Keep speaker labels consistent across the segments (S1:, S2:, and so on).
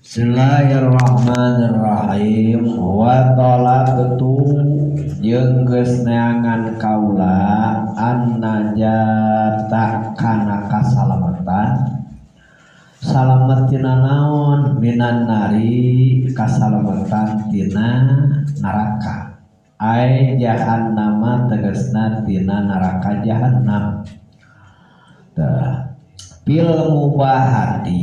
S1: Bismillahirrahmanirrahim. Wa talabtu jeung geus neangan kaula an najata kana kasalamatan. Salamet tina naon? Minan nari, kasalamatan tina neraka. Ai jahannama tegasna tina neraka jahannam. Tah fil mubahati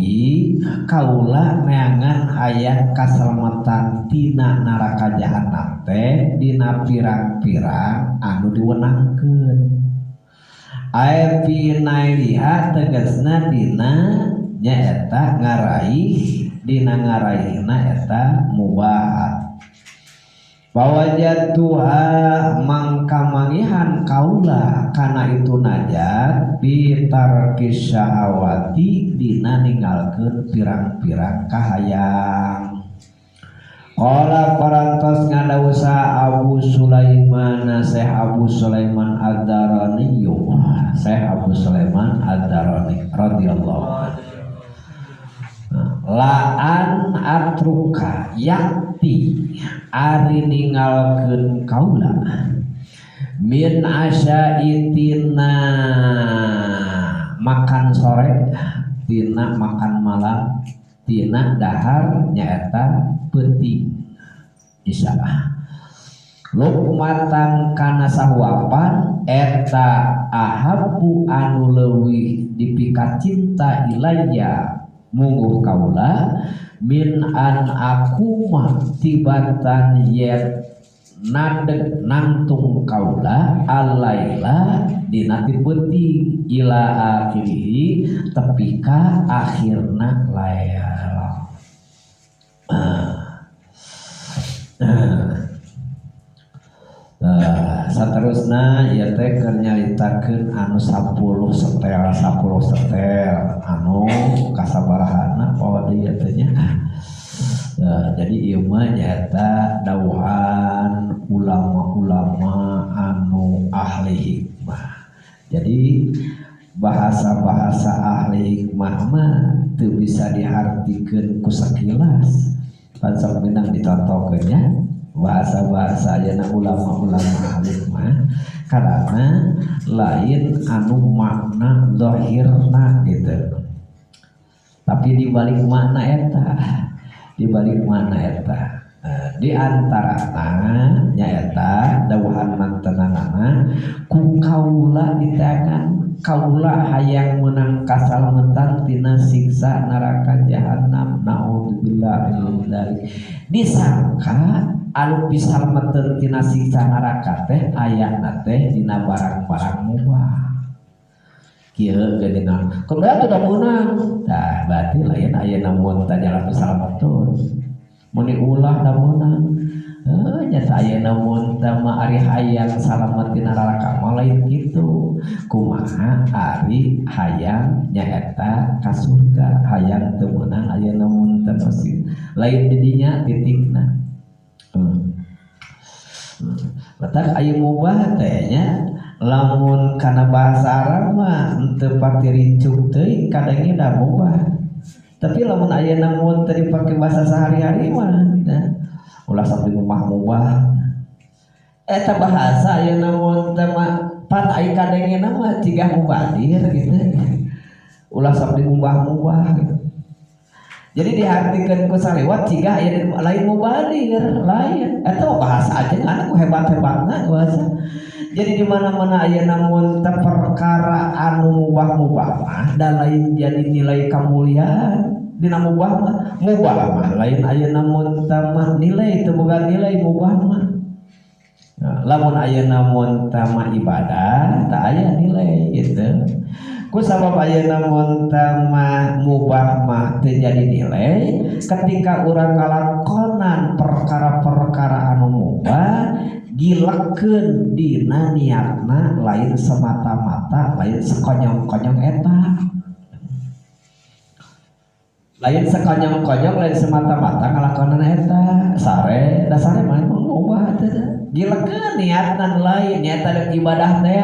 S1: kaula neangan aya kasalamatan tina neraka jahannam teh dina pirang-pirang anu diwenangkeun. Ai fi nailiha tegasna dina nyaeta ngaraih, dina ngaraihna eta mubahat. Wawajatuha mangka mangihan kaula kana itu najat bitarkis syahawati dina ninggalkeun pirang-pirang kahayang. Qala parantos ngadausa Abu Sulaiman, Syekh Abu Sulaiman Ad-Darani, Syekh Abu Sulaiman Ad-Darani radhiyallahu anhu. Laan atruka yakti ari ninggalkeun kaula min asyaitina makan sore tina makan malam tina dahar nyaeta peuting isya lukmatan kana sahuapan eta ahabbu anu leuwih dipika cinta ilayya mungguh kaula min an aku tibatan yen nadeg nangtung kaula alaila dina ti peuting ila akhirih tepi ka akhirna lael. Saterusna ieu teh keur nyaritakeun anu 10 setel 10 setel anu kasabarahana poe ieu teh nya. Jadi ieu mah nyaeta dawuhan ulama-ulama anu ahli hikmah. Jadi bahasa-bahasa ahli hikmah mah teu bisa dihartikeun ku sakilas. Pan sok meunang dicontohkeun nya bahasa-bahasa ayeuna ulama-ulama ahli hikmah karena lain anu makna zahirna gitu. Tapi di balik makna eta, di balik makna eta, di antarana nyaeta dawuhan mantenanana ku kaula diteangan kaula hayang meunang kasalametan tina siksa neraka jahannam naudzubillah min dzalik. Disangka anu pisalameteun tina siksa neraka teh ayana teh dina barang-barang mubah. Kieu geuningan kumaha teu meunang tah berarti lain ayeuna mun teh jalan pisalameteun mun diulah da meunang heuh nya ayeuna mun teh mah ari hayang salamet tina neraka mah lain kitu. Kumaha ari hayang nyaeta ka surga hayang teu meunang ayeuna mun teh masih lain di dinya titikna. Letak ayu mubah teh nya lamun kana bahasa Arab mah teu pati rincuk teuing kadangnya da mubah. Tapi lamun ayeuna mun teu dipake bahasa sehari-hari mah nah, ulah sampai mubah-mubah. Eta bahasa ayeuna mun teh mah pan ai kadangna mah cigah mubadir gitu. Ulah sampai mubah-mubah gitu. Jadi diartikan ku saliwat cigah aya lain mubadir, lain. Eta bahasa aja anu hebat-hebatna bahasa. Jadi di mana-mana ayeuna mun teh perkara anu mubah-mubah mah da lain jadi nilai kemuliaan dina mubah mah. Mubah mah lain ayeuna mun teh mah nilai teu boga nilai mubah mah. Nah, lamun ayeuna mun teh mah ibadah tah aya nilai gitu. Ku sabab ayeuna mun teh mah mubah mah teu jadi nilai ketika urang ngalakonan perkara-perkara anu mubah gilakeun dina niatna lain semata-mata lain sekonyong-konyong eta. Lain sekonyong-konyong lain semata-mata ngalakonan eta sare da sare mah mubah teh. Gilakeun niatna lain niatan ibadah teh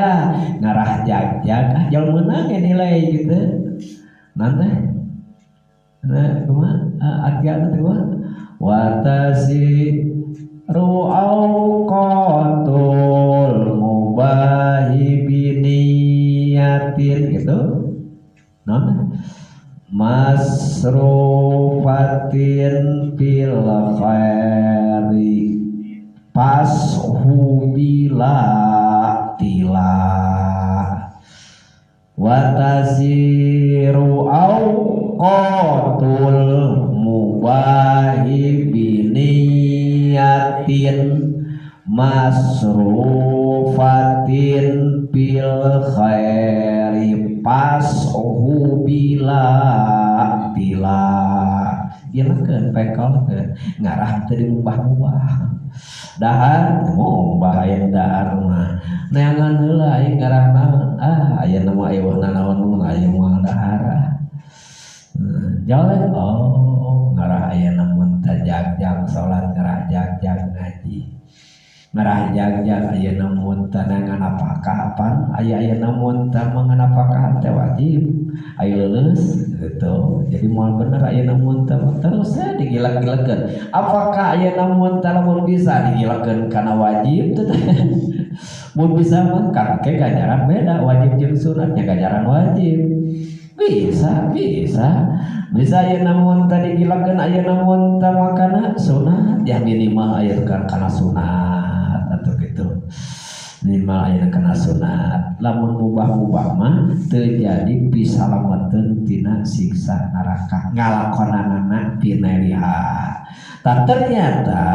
S1: ngarah jag-jag jauh meunang nilai gitu. Nanti nah kumaha atya teh watasi ru'auqatul mubahi biniyatin gitu non masrufatin fil khairi pashubila tila watasiru auqatul mubahi biniyatin masrufatin bil khairi pashubila tila gilakeun pekolkeun ngarah teu dimubah-mubah dahar mau bahaya dahar mah neangan heula aing ngarah naon ah aya nama aya naon mun aya moal dahar jauh oh ngarah aya namun tajagjag salat ngarah jagjag ngaji ngarah jagjag aya namun tanangan apakah apaan aya aya namun tah menganapakah teh wajib ayo lulus gitu jadi moal bener aya namun tah terus ya digilak-gilakeun apakah aya namun tah lamun bisa digilakeun kana wajib teh mun bisa mah karena ganjaran beda wajib jeung sunatnya ganjaran wajib bisa bisa bisa aya namun tah digilakeun aya namun tah makana sunat ya minimal aya kana sunat atau gitu minimal aya kana sunat lamun mubah-mubah mah teu jadi pisalameteun tina siksa neraka ngalakonanana pineliha. Tah ternyata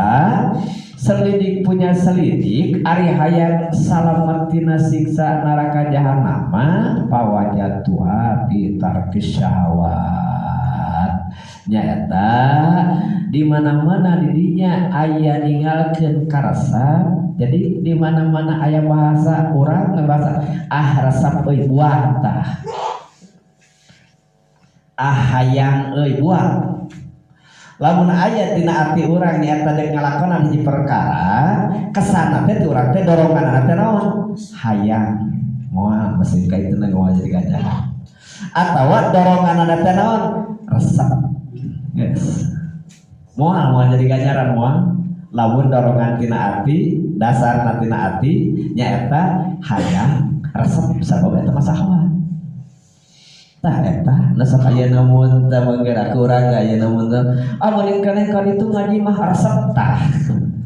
S1: selidik punya selidik ari hayang salamet tina siksa neraka jahanama pawajatuha bi tarkis syahwat nyaeta di mana-mana didinya aya ninggalkeun karasa. Jadi di mana-mana aya bahasa urang ngebahasa ah resep euy buang tah ah hayang euy buang lamun aya dina ati urang nyaeta deuk ngalakonan hiji perkara kesana teh urang teh doronganna teh naon hayang moal mesin ka itu moal jadi ganjaran atawa doronganna teh naon resep yes moal moal jadi ganjaran moal lamun dorongan tina ati dasar tina ati nyaeta hayang resep sabab eta mah syahwat tah eta nu sok aya namun teh manggerak urang aya namun teh ah meuning keneh ka ditu ngaji mah resep tah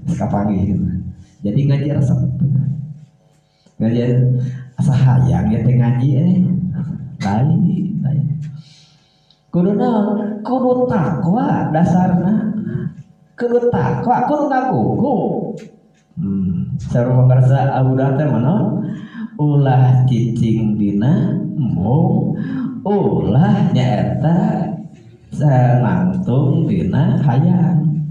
S1: kapanggih jadi ngaji resep ngaji asa hayang ya teh ngaji lain lain kudu naon kudu takwa dasarna kudu takwa kudu ngagugu sarua pakarsa abudah teh manaon ulah cicing dina embung ulah nyaeta nangtung dina hayang.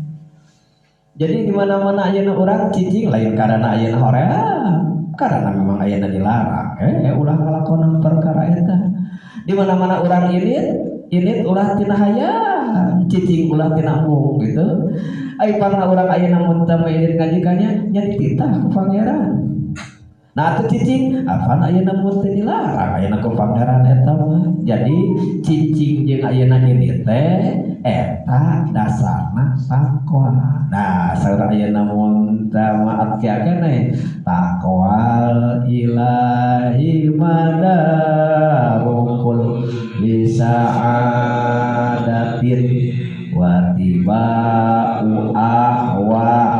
S1: Jadi di mana-mana ayeuna urang cicing lain karena ayeuna hoream karena memang ayeuna dilarang ulah ngalakonan perkara eta. Di mana-mana urang ilit ulah tina hayang cicing ulah tina embung gitu. Ai pangna urang ayeuna mun teu ilit ngaji kanya nya dititah ku pangeran. Nah atuh cicing apaan ayeuna mun teu dilarang ayeuna ku pangeran eta mah. Jadi cicing jeung ayeuna ilit teh eta dasarna takwa. Nah saur ayeuna mun teu maat kieu taqwal ilahi madarukul lisa'adatin wa tiba'u ahwa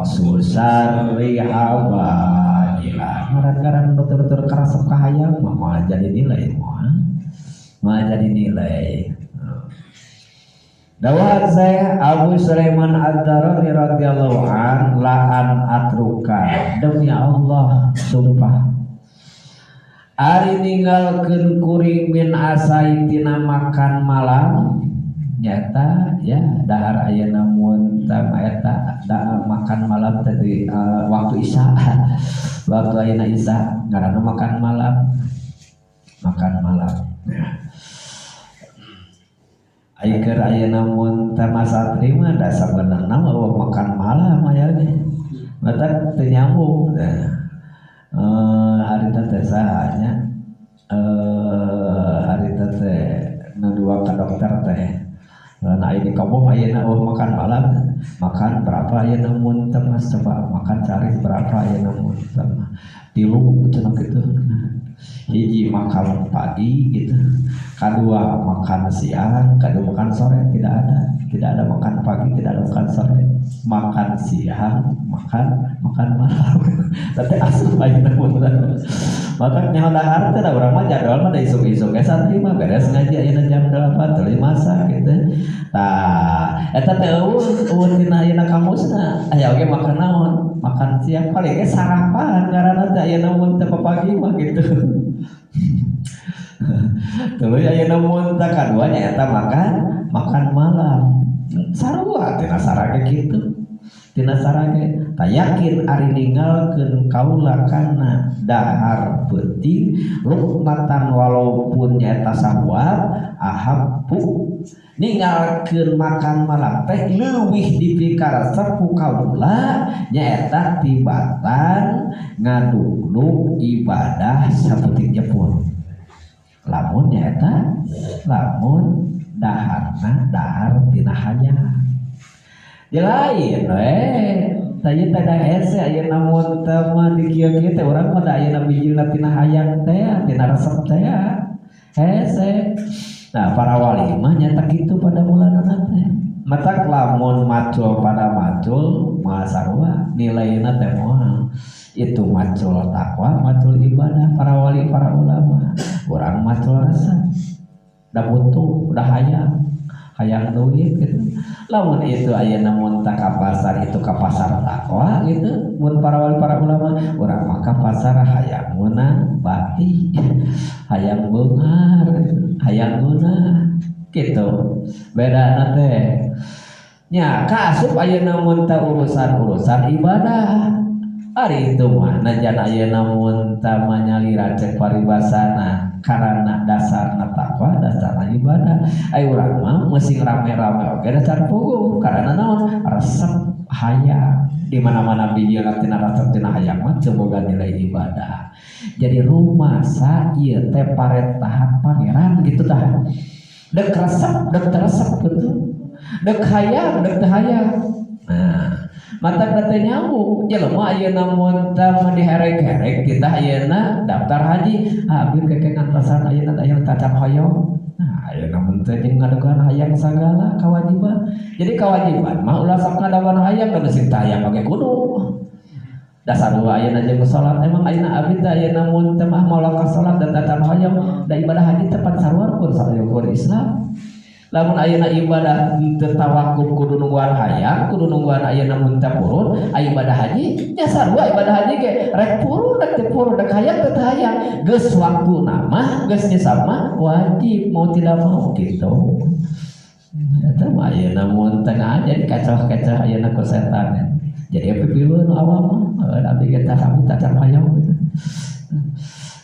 S1: susarri hawaila ngaran-ngaran betul-betul karasep kahayang mah moal jadi nilai moal jadi nilai. Dawat saya Abu Sulaiman Ad-Darani radhiyallahu an la'an atruka demi Allah sumpah ari ninggalkeun kuring min asai tina makan malam nyata ya dahar ayeuna mun tah eta makan malam tadi waktu isya waktu ayeuna isya ngaranna makan malam Ai keur ayeuna mun teh masatri mah da sabenerna mah makan malam aya ge mata teu nyambung nah harita teh saha nya harita teh nu dua ka dokter teh Nah ini kamu ayeuna eueuh makan malam, makan berapa ayeuna mun teh mas coba makan cari berapa ayeuna mun teh tilu cenah kitu. Hiji makan pagi gitu, kedua makan siang, kedua makan sore, tidak ada makan pagi, tidak ada makan sore, makan siang, makan makan malam. Tapi asup ayeuna mun teh. Maka nyaho dahar teh da urang mah jadwal mah da isuk-isuk ge santri mah beres ngaji ayeuna jam 8 tuluy masak gitu. Tah, eta teh eueuh tina ayeuna kamusna. Aya oge makan naon? Makan siang paling ge sarapan ngaranna teh ayeuna mun teh pagi mah gitu. Tuluy ayeuna mun teh kadua nya eta makan makan malam. Sarua tina sarage kitu. Tina sarage tah yakin ari ninggalkeun kaula kana dahar peuting lukmatan walaupun nyaeta sahwat ahabbu ninggalkeun makan malam teh leuwih dipikaresep ku kaula nyaeta tibatan ngadugdug ibadah saeutik jepun lamun nyaeta lamun daharna dahar tina hayang di lain we tadi teh da hese ayeuna mun teh mah di kieu-kieu teh urang mah da ayeuna bijilna tina hayang teh tina resep teh hese. Nah para wali mah nyata kitu pada mulana teh matak lamun macul pada macul mah sarua nilaina teh moal itu macul takwa macul ibadah para wali para ulama urang macul resep da butuh udah hayang hayang duit gitu. Lamun itu ayeuna mun tah ka pasar itu ka pasar takwa gitu mun para wali para ulama urang mah ka pasar hayang meunang bati hayang beunghar hayang meunah gitu bedana teh nya kaasup ayeuna mun tah urusan-urusan ibadah ari itu mah najan ayeuna mun tah manyalira cek paribasana karena dasarna takwa dasarna ibadah ai urang mah meusi rame-rame oge dasar puguh karena naon resep hayang di mana-mana bijilna tina resep tina hayang mah teu boga nilai ibadah jadi rumasa ieu teh parentahan pangeran gitu tah dek resep dek teresep gitu dek hayang dek teu hayang. Nah mata teh nyambung jelema ayeuna mun teh mah diherek-herek kita ayeuna daftar haji abdi keke ngantosan ayeuna aya tacan hoyong. Nah ayeuna mun teh jeung ngadukan hayang sagala kewajiban jadi kewajiban mah ulah sok ngadawan hayang kudu sing teh hayang oge kudu dasar wa ayeuna jeung salat emang ayeuna abdi teh ayeuna mun teh mah moal ka salat dan tacan hoyong da ibadah haji teh pan sarua pun sarua Islam. Lamun ayeuna ibadah teu tawakuf kudu nungguan hayang kudu nungguan ayeuna mun teh purun ibadah haji nya sarua ibadah haji ge rek purun rek teu purun rek hayang teu hayang geus waktuna mah geus nisab mah wajib mau tidak mau gitu. Eta mah ayeuna mun teh jadi kacau-kacau ayeuna ku setan jadi pipiluan nu awam mah abdi ge tah abdi tacan hayang gitu.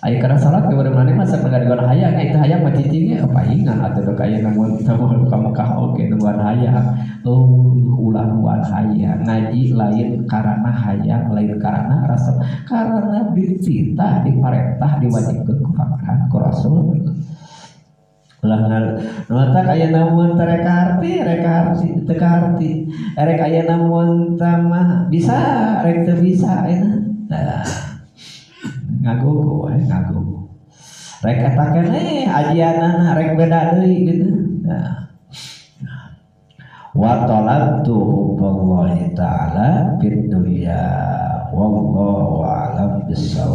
S1: Ayo karena salat ke mana masa penggaduhan hayang itu hayang mah cicing ge paingan atuh dek ayeuna mun teh ka Mekah oge nungguan hayang oh ulah nungguan hayang ngaji lain karena hayang lain karena resep karena dititah diparentah diwajibkeun ku pangeran ku Rasul ulah matak ayeuna mun teh rek harti rek harti teu kaharti rek ayeuna mun teh mah bisa rek teu bisa ayeuna tah ngagogo ngagogo rek eta keneh ajianana rek beda deui gitu. Nah wa talabtu hubballahi ta'ala fid dunya wallahu a'lam bissawab.